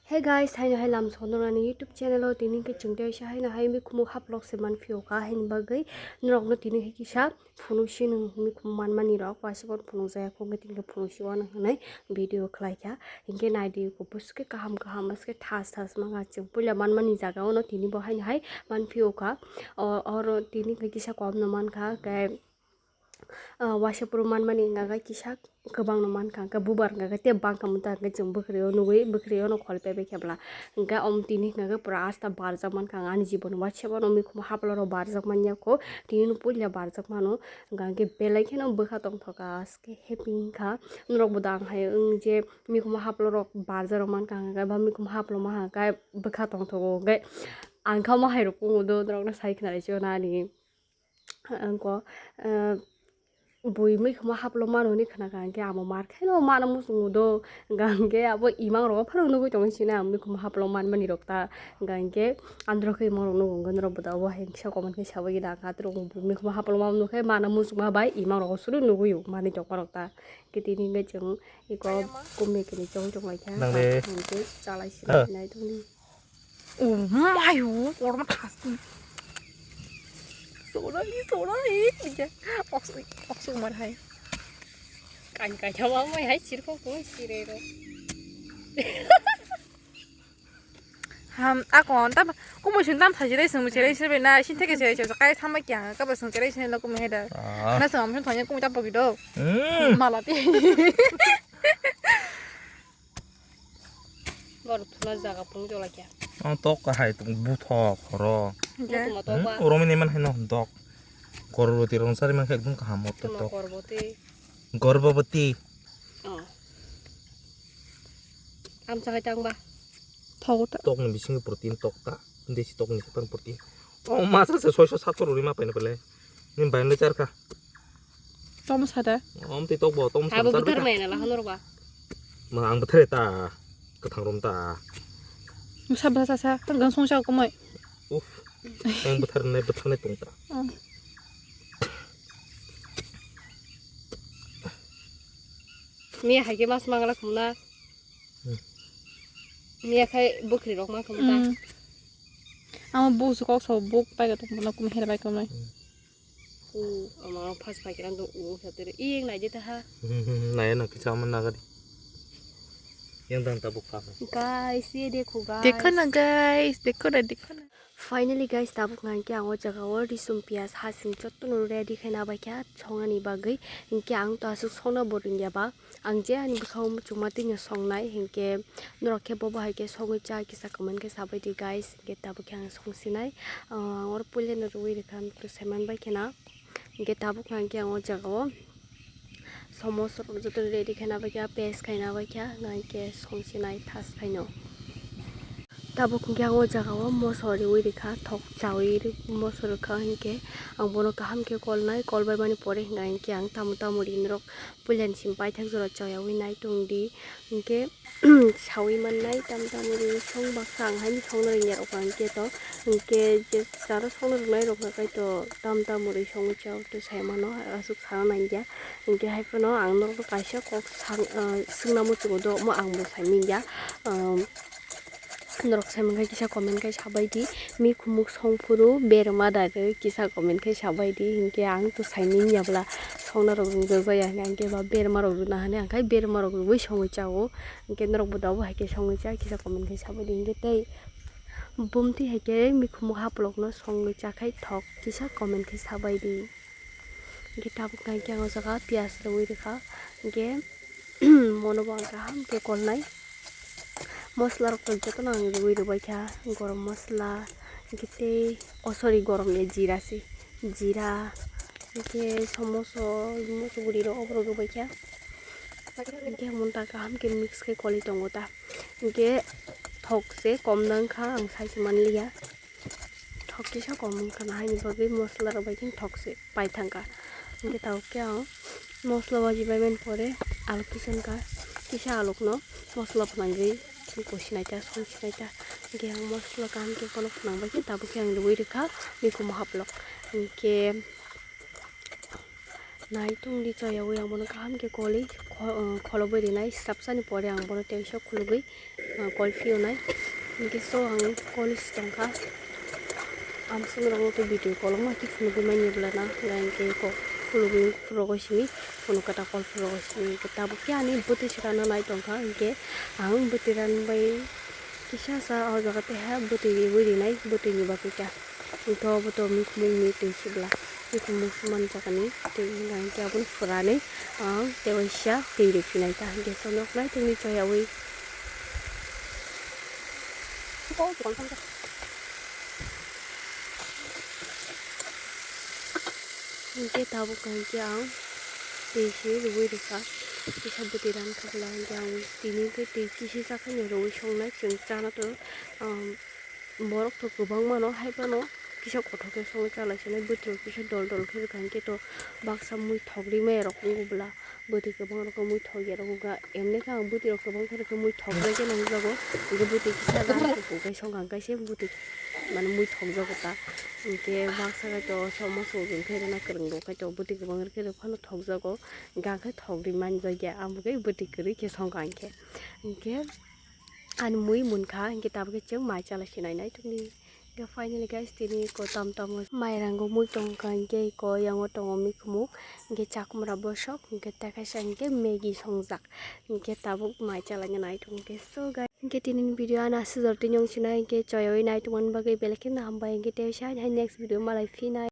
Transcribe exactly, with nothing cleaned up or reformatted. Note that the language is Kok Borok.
Hey guys, haino hai lam sono ani YouTube channel o tini ke chwng tei sa haino hai mikhumu haplok se man phio ka haini bagwi norok no tini hai kisa phunuk sino mikhumu man mani rok wasi bon phunuk jaya kong tini ke phunuk si wano hinai video khlai kha. Hinkhe nai di ko buske kaham kaham buske thas thas manga chwng puila man mani jaga ono tini bo haino hai man phio ka. O oro tini ke kisa kom no man kha ke. Ah, waisa phuru man mani hwnka khe kisa kwbang no man kha, hwnka bubar hwnka khe tei bang kha mwnta hwnka khe chwng bwkhwrwi o nugwi bwkhwrwi o no khol pebe khe bwla. Hwnka omo tini hwnka khe pura asta barjak man kha, ani jibon waisa no mikhumu haplo rok barjak man ya kho, tini no puila barjak mano. Hwnka khe belai kheno bwkha tongthok kha, aske happy wngkha. Norok bo dang hai wng je mikhumu haplo rok barjak rok man kha, hwnka khe ba mikhumu haplo ma hwnka khe bwkha tongthogo, hwnka khe ang kha ma hai rok pungo do norok no sai khna ri sio na ani. Angko, eh, bui mikhumu haplo mano hinwi khna kha, hwnkhe amo mar khe no mano muchungo do, hwnkha hwnkhe abo imang rogo phano nugwi tongwi sini ang mikhumu haplo man mani rok ta, hwnkha hwnkhe andro khe imang rok nugo, hwnkhe norok bo da obo hai kisa comment khe sabai gida kha, abo bui mikhumu haplo mano nukhe mano muchungma bai imang rogo suru nugwi o manwi tongma rok ta, hwnkhe tini hwnkhe chwng iko kumni kini chong chong lai kha, Nang de. Hwnkhe chalai sini Ah. nai tongni. Oh my, oh, korma thasni. Sorry, sorry. Oksuk, oksuk mar hai. Kan kai thawa mai hai sirko ko sire ro. Ham, akon tam, kumo sun tam thajire sung chire sire na, sin theke chire chire kai thama kya, ka ba sung chire sire lo kumo heda. Ah. Na sung am sun thanya kumo tam pagi do. Hmm. Malati. Borok thuna jaga phung jola kya. Ang tok ka hai tung buthok horo. Buthuma tok ba. Hmm, oro mini man hai no dok. Gorboti rong sari man kha ekdum kaham mot Tuma tok. Gorboti. Gorboti. Oh. Am sakai tang ba. Thok ta. Tok ni bisingo protein tok ta. Desi tok ni sepan protein. Oh, masa se soiso satso rori ma paina pele. Ni bai le char kha. Tom sa da. Om tei tok bo, tom sa Abo char buthar kha. Mai na la honor ba. Ma ang buthar ta. Kathang rom ta. Sa bla sa sa. Tang gang song sa ko mai. Uf. Ang buthar nai buthar nai tong ta. Oh. Miya hai khe mas mangala khumna. Hmm. Miya khai bwkhri rok ma khumta. Hmm. Amo buk su kok so buk pai ga tong na kum her bai khumnai. Hmm. Hu, ama rok phas pai khe ang do u sa tere. Iyeng nai de ta ha. Hmm, hmm, hmm, nai na kisa ama nagari. Yang dang ta buk pha. Guys, ye dekho guys. Dekho na guys, dekho na, dekho na. Finally guys, tabuk hwnkha hwnkhe ang o jaga o risum piyaj hasing jotono ready khaina bai kha songnani bagwi. Hinkhe ang to aswk songna boring ya ba. Ang je ani bwkhao muchungma twi no songnai, hinkhe norok khe bo bahai khe songwi cha kisa comment khe sabai di guys. Hinkhe tabuk khe ang songsinai. Ah, ang oro puila no rwui rwkha, ang to saiman bai kheno. Hinkhe tabuk hwnkha hwnkhe ang o jaga o Samosa rok joto ready khaina bai kha, paste khaina bai kha, hwnka hinkhe songsinai thas phaino. Tabuk hinkhe ang o jaga o moso riui rikha, thok chaui ri-, moso rikha hinkhe ang bono kaham khe kolnai, kolbai mani pore hwnka hinkhe ang tamo tamo ri norok puilani simi paithak jora chayaui nai tongdi hinkhe. Saui mannai tam tam ri song baksa ang haino songno rwngya rok ang khe to hinkhe je charo songno rwnai rok khe to tam tam ri songwi chao to sai mano aswk sana nangya hinkhe hai phano ang norokno kaisa kok sang ah swngna muchungo do omo ang bo sai manya ah norok sai mankha kisa comment khai sabai di. Mikhumuk songphuru berma da khe kisa comment khai sabai di hinkhe ang to sai manya bwla songna rok rwngjakya hinkhe ba berma rok rwna hinwi ang khai berma rok rwui songwi chao. Hinkhe norok bo da bo hai khe songwi cha kisa comment khai sabai di hinkhe tei bumtwi hai khe mikhumu haplokno songwi cha khai thok kisa comment khai sabai di. Hinkhe tabuk nai khe ang o jaga piyaj rwui rikha hinkhe mono bo ang kaham khe kolnai. Mosola rok to jotono ang rwui rwbai kha, gorom mosola hinkhe tei, oh sorry, gorom ya, jira se, jira hinkhe somoso, muchungri rok oborok rwbai kha. Hinkhe omo ta kaham khe mix khe koli tongo ta. Hinkhe thok se kom nang kha, ang sai se manliya. Thok kisa kom wngkha na, haini bagwi mosola rok bai khe thok se pai thangkha. Hinkhe tabuk khe ang mosola wajibaimani pore alok kisa wngkha, kisa alokno mosola phnangwi kosinai ta, songsinai ta. Hinkhe ang mosola kaham khe bono phnangbai khe tabuk khe ang rwui rwkha mikhumu haplok. Hinkhe nai tongdi chayaui ang bono kaham khe koli kho-, kholobwi rinai, swrapsani pore ang bono teisa khulugwi ah, kol phiyonai. Hinkhe so ang college tongkha. Amsong rokno khe video kolokma khe phunugwi manya bwlana, hinkhe kok phunugwi phurogwi simi, phunuk kwtal kol phurogwi simi. Hinkhe tabuk khe ani bwtwi swkang no nai tongkha, hinkhe ang bwtwi ran bai kisa sa o jaga tei ha bwtwi riwi rinai, bwtwi ni bagwi kha. Hwnkhe obo to mikhumu ni twi sibla, mikhumu sumani jagani twi, hwnkhe abono phuranwi ang tei waisa twi rw phinai ta, hinkhe chwng nuknai tongni choyawi. Hinkhe tabuk hinkhe ang twi se rwui rwkha, kisa bwtwi ran kha bwla hinkhe ang tini hinkhe twi kisa sakhaino rwui songnai chwng chana to, um, Borok to kwbangmano hai phano kisa kothok khe songwi chalai sinai, bwtwi rok kisa dol dol khe rwkha hinkhe to baksa mui thok rimaya rok wngo bwla, bwtwi kwbang rok mui thok ya rok wngkha, emni khe ang bwtwi rok kwbang khe rwkhe mui thok jai khe nukjago, hinkhe bwtwi kisa rang khe songkha hinkhe se bwtwi mane mui thok jago ta, hinkhe baksa khe to somo song khe rwna kwrwng rok khe to bwtwi kwbang rwkhe rwk phano thok jago, hinkhe ang khe thok ri man jak ya, amo khe bwtwi kwrwi khe songkha hinkhe, hinkhe. Ani mui munkha, hinkhe tabuk khe chwng mai chala sinai nai tongni. Hinkhe finally guys, tini ko tam tamo mairango mui tongkha, hinkhe ko yango tongo mikhumuk, hinkhe chakumra bosok, hinkhe tei kaisa hinkhe Maggie songjak, hinkhe tabuk mai chala nai tongkhe. So guys, hinkhe tini video ano aswk jora twi nung sinai, hinkhe choyawi nai tongmani bagwi belai kheno hambai, hinkhe tei sa hai next video malai phinai.